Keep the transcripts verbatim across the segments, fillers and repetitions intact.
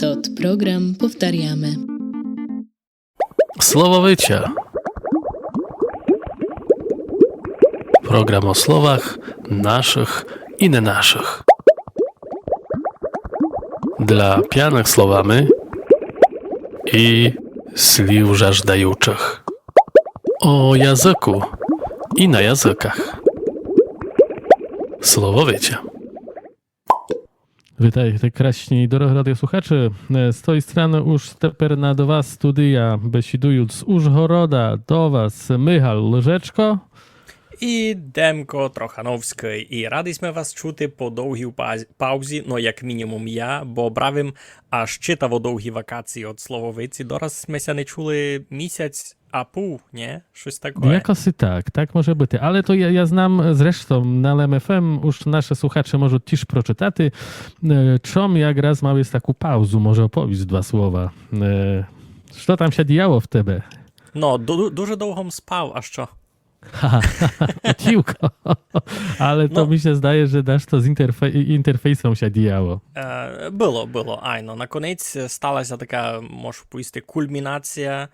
Тот програм повтаряме. Слововиця. Програм о словах нашых і не нашых. Для пяных словами і слів жаждаючых. О языку і на языках. Слововиця. Вітайте, красні дорогы радіослухачі. Е, з той страны уж тепер на два студія, бесідують з Ужгорода до вас Михал Лыжечко і Демко Трохановскый. І раді сьме вас чути по довгій паз-, паузі, но як мінімум я, бо брав им аж читаво довгі вакації од Слововиці. Дораз сьме ся не чули місяць а пув, нє? Штось такоє. Якоси так, так може быти. Але то я, я знам, зрештом на Лем ФМ уж нашы слухаче можуть тіж прочитати, е, чом якраз мав єсь таку паузу, може оповісь два слова. Е, што там ся діяло в тебе? Но, ду-, дуже довго м спав, а што? Утівка. Але то ми ся здає, же дашто з інтерфе-, інтерфейсом ся діяло. Е, было, было, айно. Наконець стала ся така, можу повісти, кульмінація.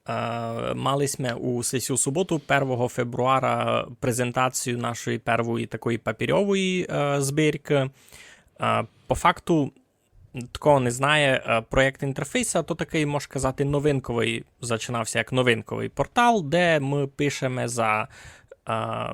Е, мали сьме у сесю суботу, первого февруара, презентацію нашої первої такої папірьової, е, збіркы. Е, по факту, тко не знає, е, проєкт Інтерфейса, то такый, мож казати, новинковый, зачинав ся як новинковый портал, де мы пишеме за, е,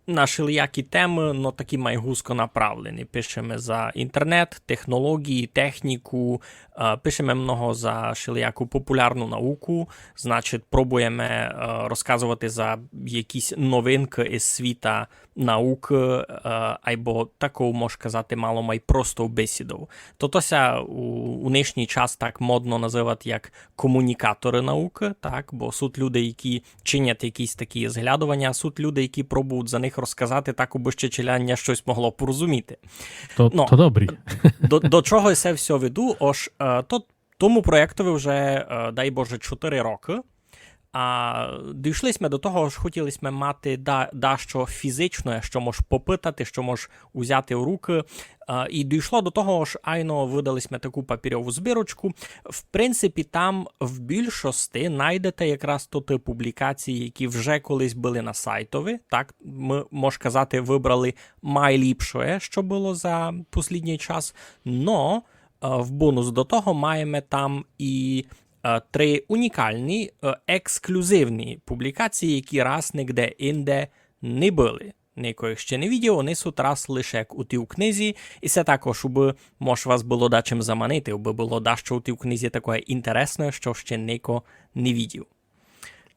на шелиякі темы, но такі май гузко направлені. Пишеме за інтернет, технолоґії, техніку, е, пишеме много за шелияку популярну науку, значить, пробуєме, е, розказовати за якісь новинкы из світа наукы, е, айбо таков, мож казати, мало май простов бесідов. Тото ся у, у нынішній час так модно называти як комунікаторы наукы, так, бо суть люди, які чинять якісь такі зглядованя, суть люди, які пробують за них розказати так, обы ще челядня штось могло порозуміти. То, но, то добрі. До, до чого се всьо веду? Ож, е, то тому проєктови вже, е, дай Боже, чотыри рокы. А дійшли сьме до того, ож хотіли сьме мати да-, дашто фізичне, што мож попытати, што мож узяти в рукы. Е, і дійшло до того, ож айно выдали сьме таку папірьову збірочку. В принципі, там в більшости найдете якраз тоты публікації, які вже колись были на сайтови. Так, мы, мож казати, выбрали майліпше, што было за послідній час. Но, е, в бонус до того маєме там і, е, три унікалні, е, ексклюзивні публікації, які раз нигде инде не были. Нико їх ще не видів, они суть раз лише як у тій книзі, і се також, убы, мож, вас было дачим заманити, убы было дашто у тій книзі такоє інтересне, што ще нико не видів.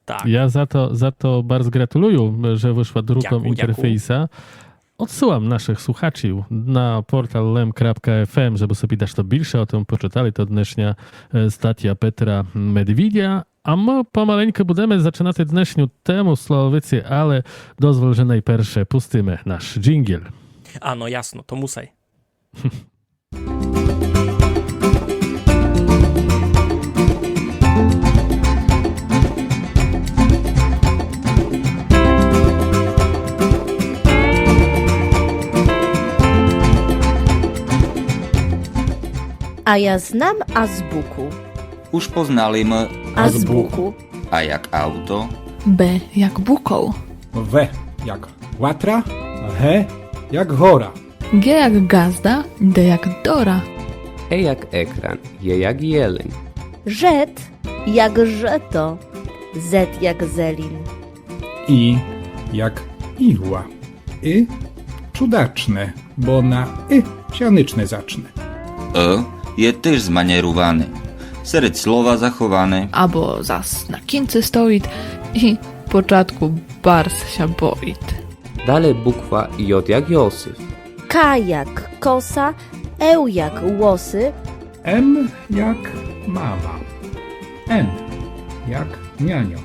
Так. Я за то, за то барз гратулую, же вышла друком Інтерфейса. Дякую, дякую. Одсылам нашых слухачів на портал лем крапка еф ем, жебы собі дашто більше о тым почытали, то днешня, е, статя Петра Медвідя. А мы помаленьку будеме зачынати днешню тему Слововиці, але дозволь, же найперше пустиме наш джінґель. А, но ясно, то мусай. А я знам азбуку. Уж познали мы азбуку. А як авто? Б як Буков. В як Ватра. Г як Гора. Ґ як Ґазда, Д як Дора. Е як Екран, Є як Єлень. Ж як Жыто, З як Зелін. І як Ігла. И чудачне, бо на и ся нич не зачне. Ы є тыж зманєруване, серед слова заховане. Або зас на кінци стоіт и початку барз ся боіт. Дале буква Й як Йосиф. К як Коса, Л як Лосы. М як Мама. Н як Няньо.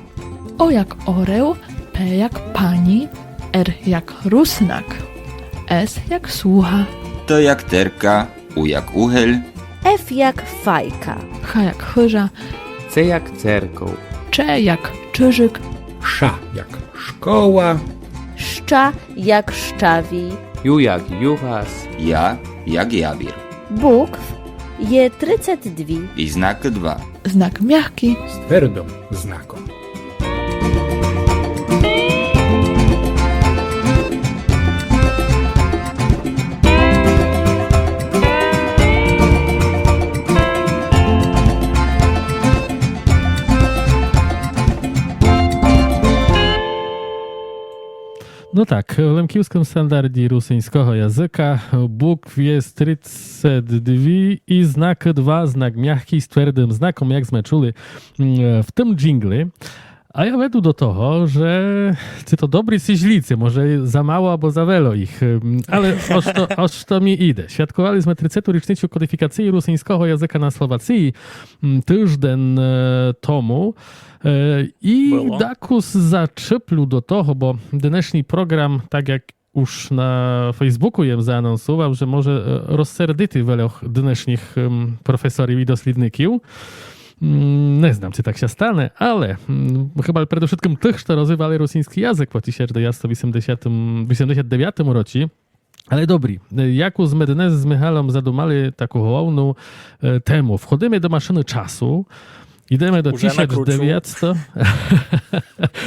О як Орел, П як Пані, Р як Руснак, С як Слуга. Т як Терка, У як Угель. Ф як Файка. Х як Хыжа. Ц як Церков. Ч як Чыжык. Ш як Школа. Щ як Щавій. Ю як Югас. Я як Явір. Букв Є трицет дві. І знак два. Знак мягкий. З твердым знаком. Но так, в лемківскым стандарді русиньского языка букв єст трицет дві і знак два, знак мягкий з твердым знаком, як зме чули, м, в тым джінґлі. А я веду до того, же ци то добрі, ци злі, ци може за мало або за вело іх. М, але о што, о што мі іде. Святкували зме трицету річницю кодифікациі русиньского языка на Словациі, м, тыжден, е, тому. Е, і дакус зачыплю до того, бо днешній програм, так як уж на Фейсбуку єм заанонсувал, же може, е, розсердити вельох днешніх, ем, професорів і дослідників. М, не знам, ци так ся стане, але, м, хыба предовшыткым тых, што розвивали русиньскій язык по тисяч девятсто вісемдесятым, вісемдесят девятым році. Але добрі, е, яку зме днес з Михалом задумали таку головну, е, тему. Входиме до машыны часу, ідеме до тисяч девятсто,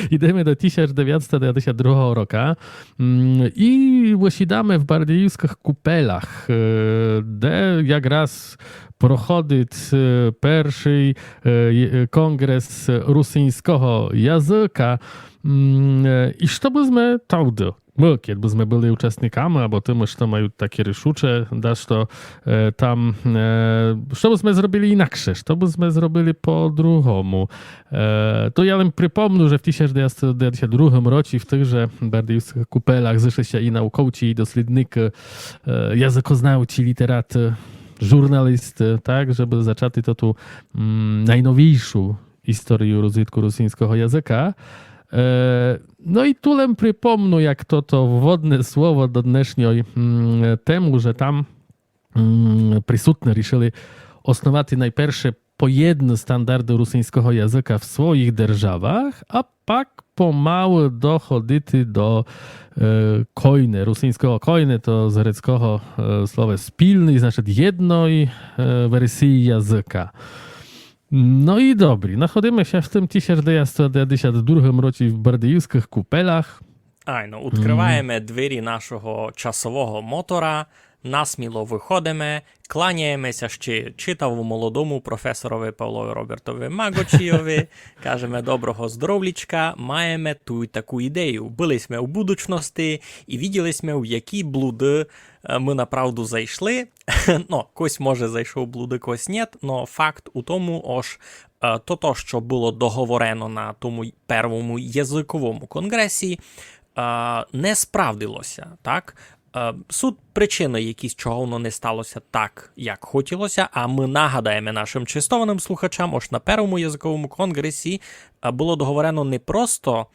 ідеме до тисяч девятсто девятдесят другого рока, м, і высідаме в бардіївскых Купелях, е, де якраз проходит, е, першый, е, є-, конґрес русиньского языка. М, е, і што бы зме товды Мы, кед бы зме были учасниками, або тыма, што мают таке рішуче, дашто, е, там, е, што бы зме зробили інакше, што бы зме зробили по другому. Е, то я лем припомну, же в тисяч девятсто девятдесят другым році в тых же бардіївскых Купелях зышли ся і наукоўці, і дослідникы, е, языкознавці, літераты, журналісты, так, жебы зачати тоту, м, найнowійшу історію розвитку русиньского языка. Е, но і ту лем припомну, як тото вводне слово до днешньой, м, тему, же там, м, присутны рішыли основати найперше поєдны стандарды русиньского языка в своїх державах, а пак помалы доходити до, е, койне, русиньского койне, то з грецкого, е, слова спільный, значыт єдной, е, версиі языка. Но і добрі, находиме ся в тым тисяч девятсто девятдесят другым році в бардіївскых Купелях. Айно, м, удкрываєме двері нашого часового мотора, насміло выходиме, кланяєме ся ще читаво молодому професорови Павлови Робертови Маґочійови, кажеме: «Доброго здоровлічка, маєме туй таку ідею. Были сьме у будучности і виділи сьме, у які блуды, е, мы направду зайшли». Но, кось, може, зайшов блуды, кось нєт, но факт у тому, ож, е, то, то, што было договорено на тому й-, первому языковому конґресі, е, не справдило ся, так? Е, сут причины якісь, чого воно не стало ся так, як хотіло ся, а мы нагадаєме нашым честованым слухачам, ож на первому языковому конґресі, е, было договорено не просто,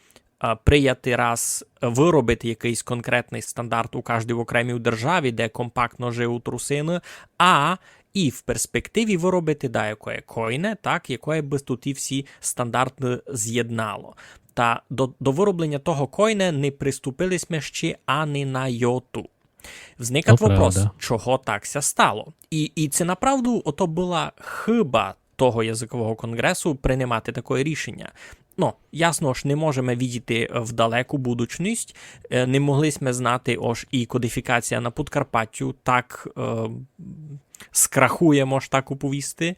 е, прияти раз выробити якыйсь конкретный стандарт у каждій окремій державі, де компактно жиють русины, а і в перспективі выробити даякоє койне, так, якоє бы туй і всі стандарты зєднало. Та до, до выробленя того койне не приступили сьме ще ани на йоту. Взникат вопрос, чого так ся стало? І, і ци направду ото была хыба того языкового конґресу принимати такоє рішеня? Но, ясно, ож не можеме видіти в далеку будучность, е, не могли сьме знати, ож і кодифікація на Подкарпаттю так, е, скрахує, мож так уповісти.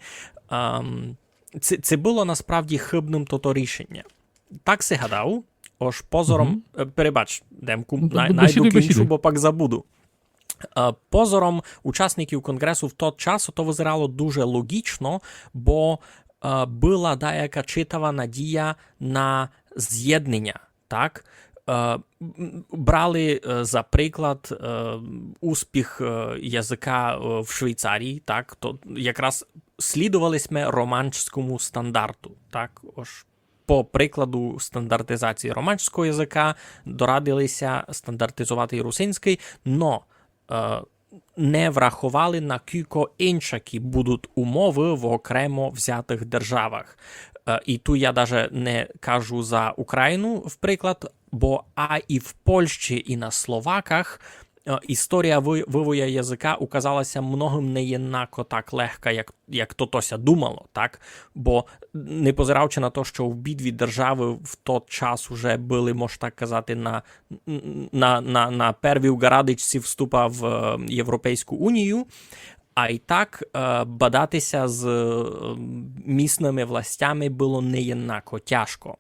Ам, ци, ци было насправді хыбным тото рішеня? Так си гадав, ож позором, е, перебач, Демку, най-, найду кінчу, бо пак забуду. Е, позором учасників конґресу в тот час то визирало дуже лоґічно, бо, е, была даяка читава надія на зєдненя, так? Е, м, брали, е, за приклад, е, успіх, е, языка, е, в Швейцарії, так? То якраз слідовали сьме романському стандарту, так? Ож по прикладу стандартизації романського языка дорадили ся стандартизовати і русинськый, но, е, не враховали, на кілько иншакі будуть умовы в окремо взятых державах. Е, і ту я даже не кажу за Україну, в приклад, бо а і в Польщі, і на Словаках, е, історія вы-, вывоя языка указала ся многым не єднако так легка, як, як то, то ся думало, так? Бо, не позираючи на то, што обидві державы в тот час уже были, мож так казати, на, на, на, на первій ґарадичці вступа в, е, Європейську унію, а й так, е, бадати ся з, е, місными властями было не єднако тяжко.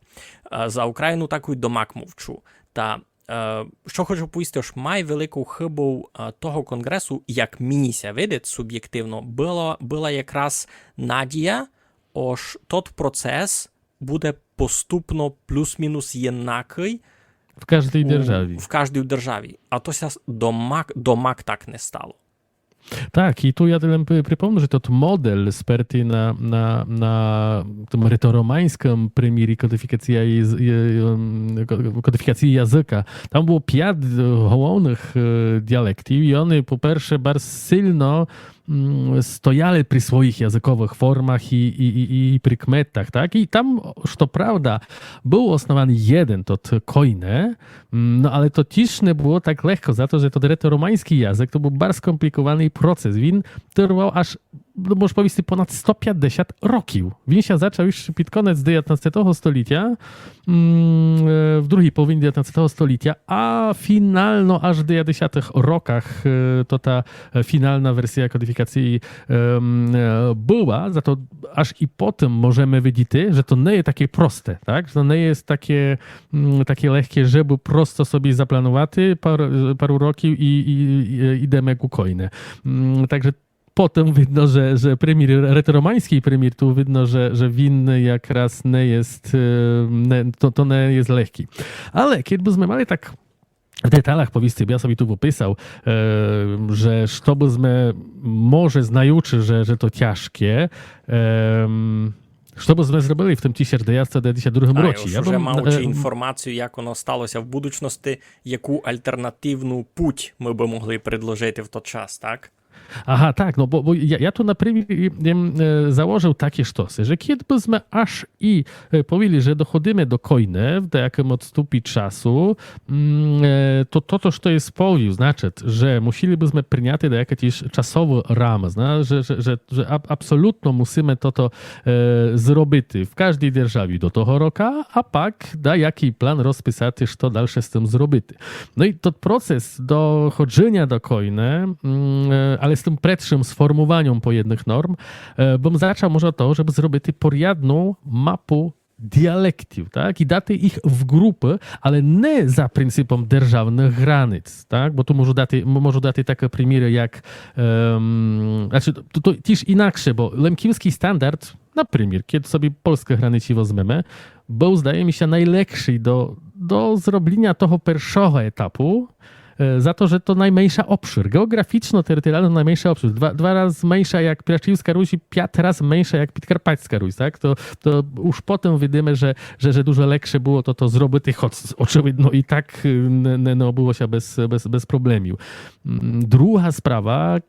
Е, за Україну так і домак мовчу. Та, е, што хочу повісти, ож май великов хыбов, е, того конґресу, як мені ся видить субєктивно, была, была якраз надія, ож тот процес буде поступно плюс-мінус єднакый В каждій у, державі. в каждій державі. А то ся с-, домак, домак так не стало. Так, і ту я лем при-, припомню, же тот модель спертый на, на, на тым ретороманьскым примірі кодифікації, яз-, е, ем, ко-, кодифікації языка. Там было пят, е, головных, е, діалектів, і они, по перше, барз сильно, м, стояли при своїх языковых формах і, і, і, і прикметах, так? І там, што правда, быв основаный єден тот койне, м, но але то тіж не было так легко, за то, же тот ретороманьскій язык то быв барз скомплікованый процес. Він тырвав аж, но, мож повісти, понад сто пятдесят років. Він ся зачав юж під конець девятнадцятого столітя, м, е, в другій половині девятнадцятого столітя, а фінално аж в девятдесятых роках, е, то та, е, фінална версія кодифікації, ем, е, была, за то аж і потым можеме видіти, же то не є таке просте, так? Же то не є таке, м, таке легке, жебы просто собі запланувати пар-, пару років і, і, і, і ідеме ку койне. М, так же потым видно, же, же примір, ретороманьскій примір, ту видно, же, же він якраз не є, е, не, то, то не є легкый. Але кедь бы сме мали так в деталях повісти, бо я собі ту выписав, е, же што бы сме, може, знаючи, же, же то тяжке, ем, што бы сме зробили в тым тисяч девятсто девятдесят другым А, році? я Я уж уже бым, мав чи е, інформацію, як воно стало ся в будучности, яку альтернативну путь мы бы могли предложити в тот час, так? Ага, так, но бо, бо я, я ту на примірі, ем, е, заложыв таке штоси, же кедь бы сме аж і, е, повіли, же доходиме до койне в деякым одступі часу, м, е, то, то, то, што єс повів, значыт, же мусіли бы сме приняти даяке тіж часовы рамы, зна-, же, же, же, же аб-, абсолютно мусиме тото, е, зробити в каждій державі до того рока, а пак даякый план розписати, што дальше з тым зробити. Но і тот процес доходжыня до койне, м, е, але з тым предшым сформуваньом поєдных норм, е, бым зачав може од того, жебы зробити порядну мапу діалектів, так? І дати їх в ґрупы, але не за принципом державных границ, так? Бо ту можу дати, м-, можу дати такы приміры, як, ем, значыт, то, то тіж інакше, бо лемківскій стандарт, напримір, кедь собі польскы границі возьмеме, быв, здає мі ся, найлегшый до, до зробліня того першого етапу, е, за то, же то найменшый обшыр. Ґеоґрафічно, територіално найменшый обшыр. Два, два раз меншый як Пряшівска Русь і пят раз меншый як Підкарпатська Русь, так? То, то уж потым видиме, же, же, же дуже легше было то, то зробити, хоц очевидно і так, е, не, не, не обыло ся без, без, без проблемів. М, друга справа,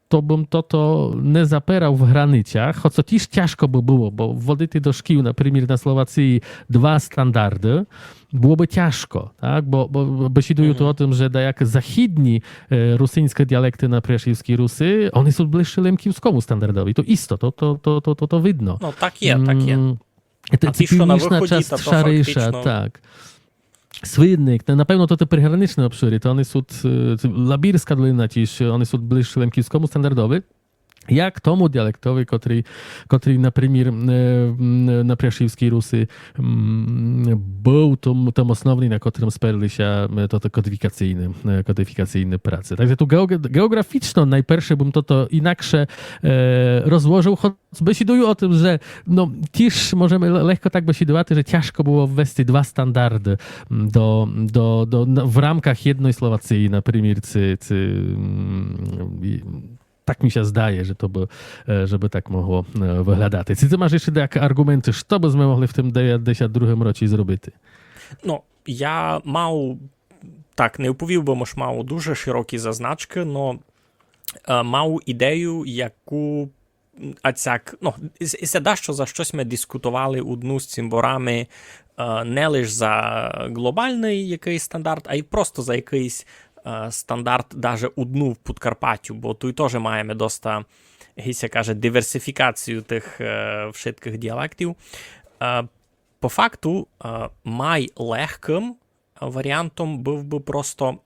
то бым тото не заперав в границях, хоц то тіж тяжко бы было, бо вводити до шкіл, напримір, на Словациі два стандарды, было бы тяжко, так? Бо, бо бесідую ту о тым, же даяк західні, е, русиньскы діалекты на Пряшівскій Руси, они сут ближшы лемківскому стандардови. То істо, то, то, то, то, то, то видно. Но, так є, так є. М, те-, А ті, што на північна выході, част та то шарыша, фактично так. Свидник, на-, напевно, то те приграничны обшыры, то они сут, е, ці-, Лабірска долина тіж, они сут ближшы лемківскому стандардови. Як тому діалектови, котрый, котрый, напримір, е, м, на Пряшівскій Руси, м, быв тым, тым основным, на котрым сперли ся, е, тото кодифікаційны, е, кодифікаційны працы. Так же ту ґеоґ-, ґеоґрафічно найперше бым тото інакше, е, розложыв, хоц бесідую о тым, же, но, тіж можеме ле-, легко так бесідувати, же тяжко было ввести два стандарды, м, до, до, до, на, в рамках єдной Словациі, напримір, ци, ци, м, і, так мі ся здає, же то бы, е, жебы так могло, е, выглядати. Ци ты маш іщы даякі арґументы, што бы сме могли в тым девятдесят другым році зробити? Но, я мав, так, не оповів бы, ож мав дуже шырокі зазначкы, но, е, мав ідею, яку, м, а сяк, но, і с-, і се дашто, за што сьме дискутовали удну з цімборами, е, не лиш за ґлобалный якыйсь стандарт, а й просто за якыйсь е, стандарт даже удну в Подкарпатю, бо туй тоже маєме доста, ги ся каже, диверсифікацію тых, е, вшыткых діалектів. Е, по факту, е, май легкым варіантом быв бы просто,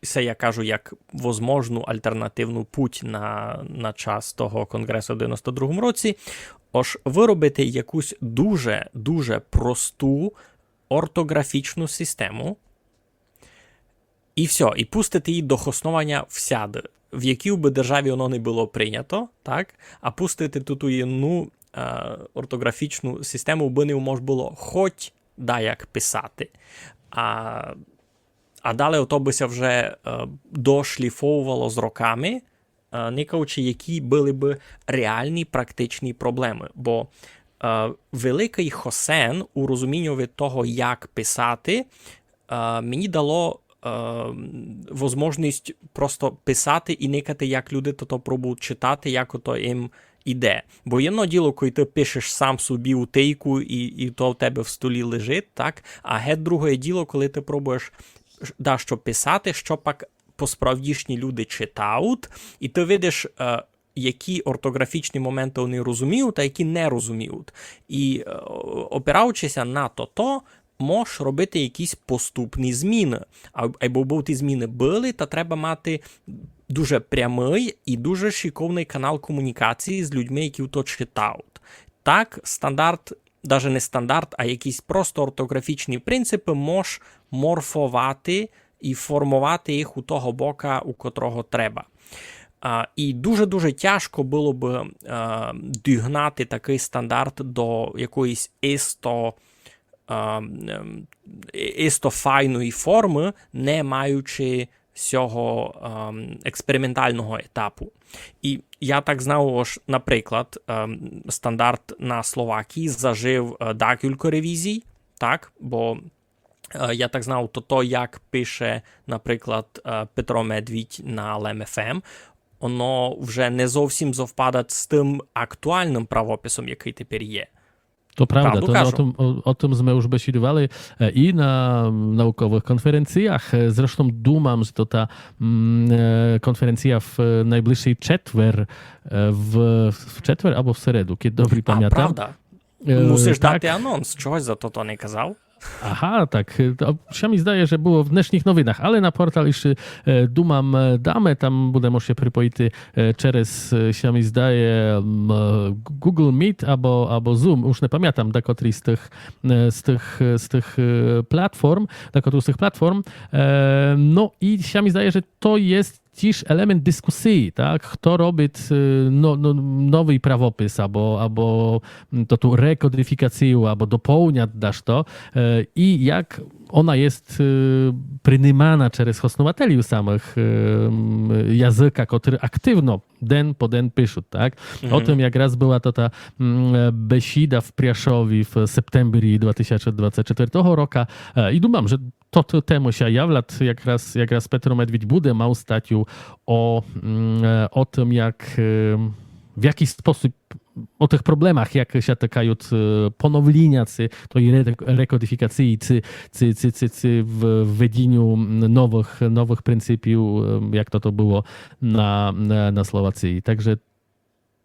се я кажу як возможну алтернативну путь на, на час того конґресу в девяносто другому році, ож выробити якусь дуже, дуже просту ортоґрафічну систему, і всьо, і пустити її до хоснованя всяды, в якій бы державі оно не было принято, так? А пустити туту єдну, е, ортоґрафічну систему бы не мож было хоть даяк писати. А, а дале ото бы ся вже, е, дошліфовувало з роками, е, никаючи, які были бы реалні практичні проблемы. Бо, е, великый хосен у розуміньови того, як писати, е, мені дало, е, возможность просто писати і никати, як люди тото пробують читати, як ото їм іде. Бо єдно діло, коли ты пишеш сам собі у тейку і, і то в тебе в столі лежить, так? А геть другоє діло, коли ты пробуєш ш-, дашто писати, што пак посправдішні люди читають, і ты видиш, е, які ортоґрафічні моменты они розуміють, а які не розуміють. І, е, опираючи ся на тото, мож робити якісь поступні зміны. А, айбо бы ті зміны были, та треба мати дуже прямый і дуже шиковный канал комунікації з людьми, які то читають. Так, стандарт, даже не стандарт, а якісь просто ортоґрафічні принципы мож морфовати і формовати їх у того бока, у котрого треба. А, і дуже-дуже тяжко было бы, е, догнати такый стандарт до якоїсь исто, е, ем, исто файної формы, не маючи сього, ем, експерименталного етапу. І я так знав, ож, наприклад, ем, стандарт на Словакії зажив, е, декілько ревізій, так, бо, е, я так знав, то, то, як пише, наприклад, е, Петро Медвідь на Лем Ф М, оно вже не зовсім совпадать з тым актуалным правописом, якый тепер є. To prawda, to my o tym, o, o tym sme już besідували, e, i na naukowych konferencyjach. E, zresztą думам, że to ta, mm, e, konferencja w, e, najbliższej czetwer, e, w, w czetwer albo w seredu, kiedy dobrze pamiętam. A, prawda. E, musimy dać anons, czegoś za to, to nie kazał? Aha, tak. To się mi zdaje, że było w dnešnjich nowinach, ale na portal jeszcze, e, думам, e, damy, tam budemo się pripojiti, e, через, e, się mi zdaje, m, e, Google Meet albo, albo Zoom, już nie pamiętam, do której z tych, e, z tych, e, z tych, e, platform, do której z tych platform. E, no i się mi zdaje, że to jest тіж елемент дискусії, так? Хто робить, е, но, но, новый правопис, або, або, м, то ту рекодифікацію, або доповнять дашто, е, і як она єст, е, принимана через хоснователів самых, е, м, языка, котры активно ден по ден пишуть, так? О тым якраз была то та, м, е, бесіда в Пряшові в септембрі два тисячі двадцять четвертого рока. Е, і думам, же то, то тема ся являт, якраз, якраз Петро Медвідь буде мав статю о, м, е, о тым, як, е, в якысь спосіб, о тых проблемах, як ся тыкают, е, поновліня ци, тої ре-, рекодифікації, ци, ци, ци, ци, ци в, введіню новых, новых принципів, е, як то, то было на, на, на Словації. Так же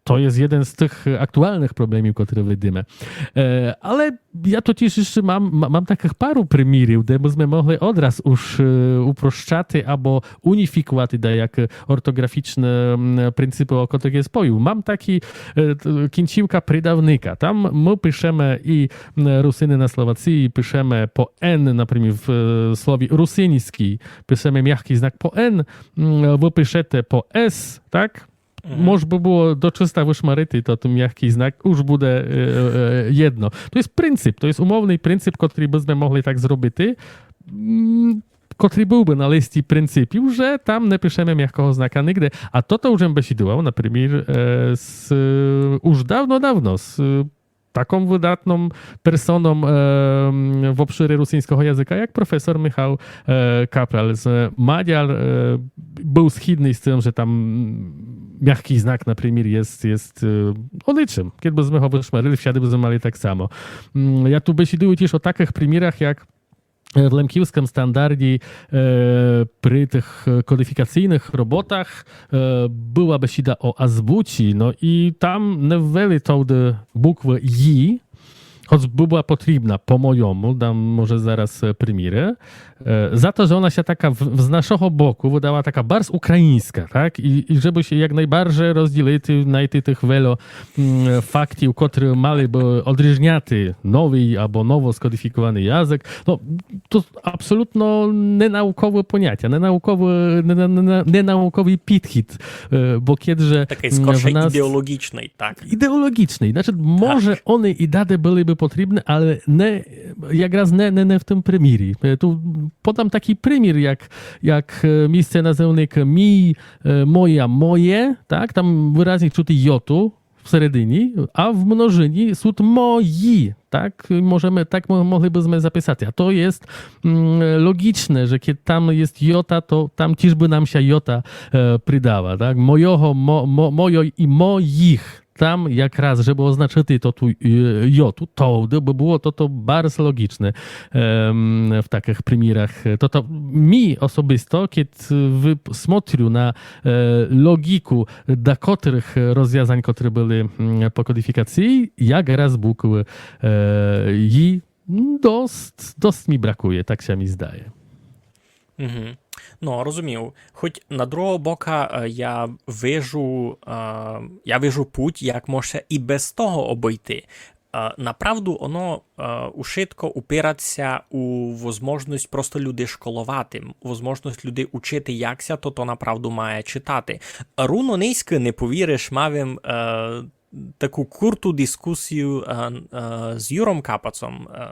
то єст єден з тых, е, актуалных проблемів, котры видиме. Е, але я то тіж іщы мам, ма-, мам такых пару примірів, де бы зме могли одраз уж, е, упрощати або уніфікувати даякі ортоґрафічны, м, принципы, о котрых єм повів. Мам такы, е, т-, кінцівка придавника. Там мы пишеме і, м, русины на Словації, пишеме по Н, напримір, в, е, слові русиньскій, пишеме мягкый знак по Н, м, вы пишете по С, так? Мож бы было дочыста вышмарити, то тот мягкый знак уж буде, е, е, єдно. То єст принцип, то єст умовный принцип, котрый бы зме могли так зробити, м, котрый был бы на листі принципів, же там не пишеме мягкого знака нигде. А тото уж єм бесідувал, напримір, е, з, е, уж давно-давно, з, е, таком выдатном персоном, е, м, в обшыре русиньского языка, як професор Михал, е, Капрал з Мадяр, е, был східный з тым, же там мягкый знак, напримір, єст, єст, е, о ничым. Кед бы зме го вышмарили, всяды бы зме мали так само. М, я ту бесідую тіж о такых примірах, як е, в лемківскым стандарді, е, при тых, е, кодифікаційных роботах, е, была бесіда о азбуці, но і там не ввели товды буквы «ї», хоц была потрібна, по мойому, дам може зараз, е, приміры, е, за то, же она ся така в, з нашого боку выдала така барз україньска, так? І, і жебы ся як найбарже розділити, найти тых вельо, м, фактів, котры мали бы одріжняти новый або ново скодифікованый язык. Но, то абсолютно ненаукове понятя, ненаукове, не, не, не, ненауковый підхід, е, бо кедже, Такый м, скорше в нас ідеологічный, так. Ідеологічный. Значыт, може, они і далі были бы потрібны, але не, якраз не, не, не в тым примірі. Е, ту подам такій примір, як, як, е, місценазывник мій, е, моя, моє, так, там выразні чути йоту в середині, а в множыні сут мої, так, можеме, так мо-, могли бы зме записати. А то єст, м, лоґічне, же кедь там єст йота, то там тіж бы нам ся йота, е, придала, так? Мойого, мо-, мо-, мойой і моїх. Там якраз, жебы означыти тоту, е, йоту, товды бы было тото барз лоґічне, ем, в такых примірах. Тото мі особисто, кедь вы-, смотрю на, е, лоґіку дакотрых розвязань, котры были, м, по кодифікації, якраз буквы, е, «ї», м, дост, дост мі бракує, так ся мі здає. Угу. Но, розумію. Хоть на другого бока, е, я вижу, е, я вижу путь, як може і без того обыйти. Е, направду, оно, е, ушытко упирать ся у возможность просто людей школовати, м, возможность людей учити, як ся то, то направду має читати. Руно нынька, не повіриш, мав им, е, таку курту дискусію, е, е, з Юром Капацом, е,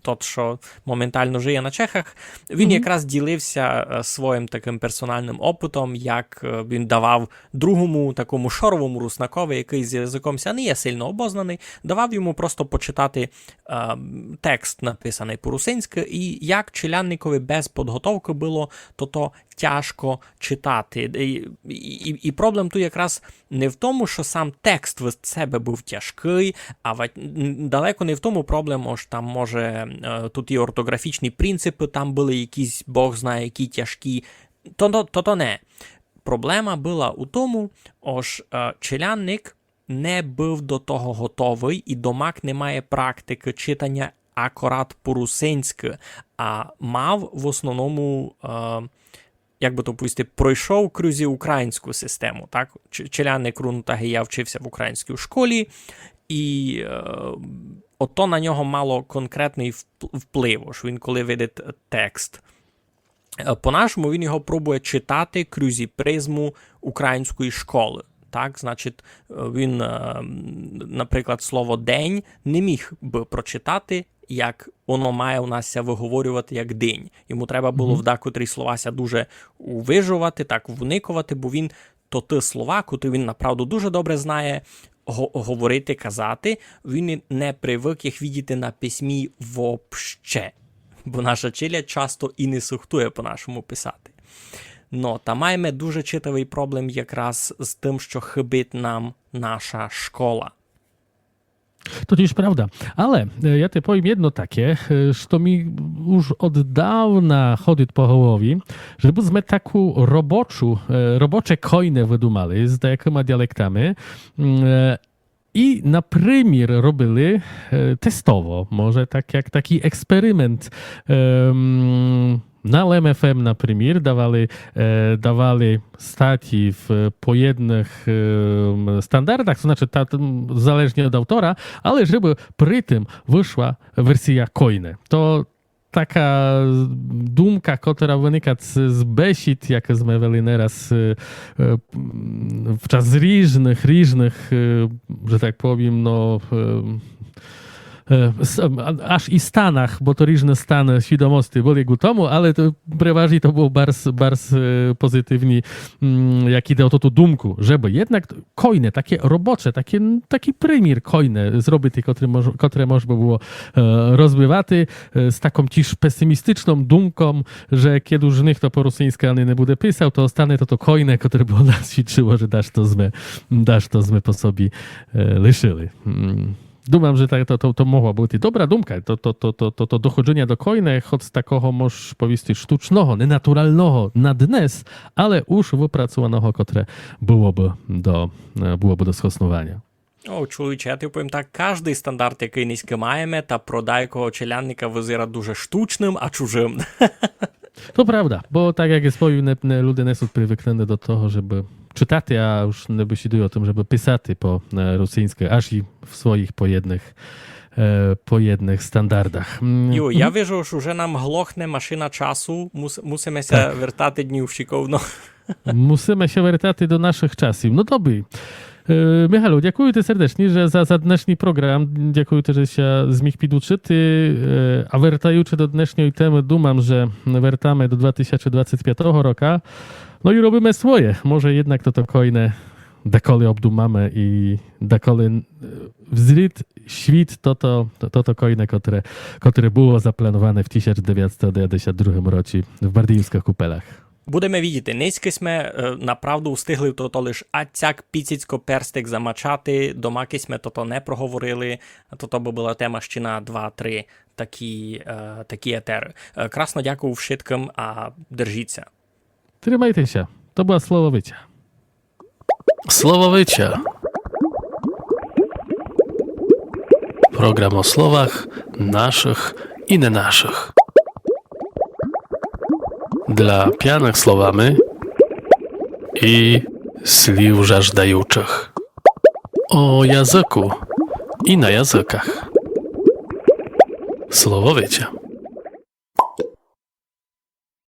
тот, што моментално жиє на Чехах, він якраз ділив ся, е, своїм такым персоналным опытом, як, е, він давав другому такому шоровому руснакови, якый з языком ся не є сильно обознаный, давав йому просто почитати, е, текст, написаный по-русинськы, і як челядникови без подготовкы было тото тяжко читати. І, і, і проблем ту якраз не в тому, што сам текст в себе быв тяжкый, а ва-, н-, далеко не в тому проблем, ож там може, е, тут і ортоґрафічні принципы там были якісь, Бог знає, які тяжкі. То, то, то, то не. Проблема была у тому, ож, е, челядник не быв до того готовый, і домак не має практикы читаня акурат по-русинськы, а мав в основному, е, як бы то повісти, пройшов крузь українську систему, так? Ч-, челядник руно так і я вчив ся в українській школі, і, е, ото на нього мало конкретный вп-, вплив, ож він коли видить текст. Е, по-нашому він його пробує читати крузь призму української школы. Так, значить, е, він, е, м, наприклад, слово «день» не міг бы прочитати, як оно має у нас ся выговорювати як «динь». Йому треба было в дакотрі слова ся дуже увижовати, так, вникувати, бо він то ті слова, котрі він направду дуже добре знає го-, говорити, казати, він і не привык їх видіти на письмі вообще. Бо наша челядь часто і не сухтує по-нашому писати. Но, та маєме дуже читавый проблем якраз з тым, што хыбить нам наша школа. То тіж правда. Але, е, я ти повім єдно таке, е, што мі уж од давна ходит по голові, жебы зме таку робочу, е, робоче койне выдумали з даякыма діалектами, м, е, і, напримір, робили, е, тестово, може так як такій експеримент, ем, на Лем ФМ, напримір, давали, е, давали статї в, е, поєдных, ем, стандартах, то значыт, та, м, залежні од автора, але жебы при тым вышла версія койне. То така думка, котра выникат з, з бесід, якы зме вели не раз, е, е, м, в час ріжных, ріжных, е, же так повім, но, е, е, с-, а, аж і станах, бо то ріжны станы свідомости были ку тому, але то переважні то было барз, барз, е, позитивні, м, як іде о тоту думку, жебы єднак койне, таке робоче, таке, такій примір койне зробити, котре мож-, котре можна было, е, розвивати, е, з таком тіж песимістичном думком, же кед уж нихто по русинськы ани не буде писав, то остане тото койне, котре бы нас свідчыло, же дашто зме, дашто зме по собі, е, лишыли. М. Думам, же так то, то, то могла быти добра думка, то, то, то, то, то, то доходжыня до койне, хоц такого, мож повісти, штучного, ненатуралного на днес, але уж выпрацованого, котре было бы до, е, было бы до схоснованя. О, чоловіче, я тобі повім так, каждый стандарт, якый нынька маєме, та про дайкого челядника визира дуже штучным а чужым. То правда, бо так як єс повів, не, не, люде не сут привыкнены до того, жебы чытати, а уж не бесідую о тым, жебы писати по, е, русиньскы, аж і в своіх поєдных, е, поєдных стандардах. М, Юй, я вижу, ож уже нам глохне машина часу, мус-, мусиме ся вертати днів шыковно. Мусиме ся вертати до нашых часів. Но добрі. Е, Михалю, дякую ти сердечні, же за, за днешній програм. Дякую ти, же ся зміг підучыти. Е, а вертаючы до днешньой темы, думам, же вертаме до два тисячы двадцять пятого рока. Но і робиме своє. Може єднак тото койне даколи обдумаме і даколи, е, взрит світ тото, тото койне, котре, котре было заплановане в тисяч девятсто девятдесят другым році в Бардиївскых Купелях. Будеме видіти. Нынька сьме, е, направду встигли тото лиш ацяк піціцько перстик замачати, домакы сьме тото не проговорили, тото бы была тема ще на два-три такі, е, такі етеры. Е, красно дякую вшыткым, а держіть ся. Тримайте ся. То была Слововиця. Слововиця. Програм о словах нашых і не нашых. Для пяных словами і слів жаждаючых. О языку і на языках. Слововиця.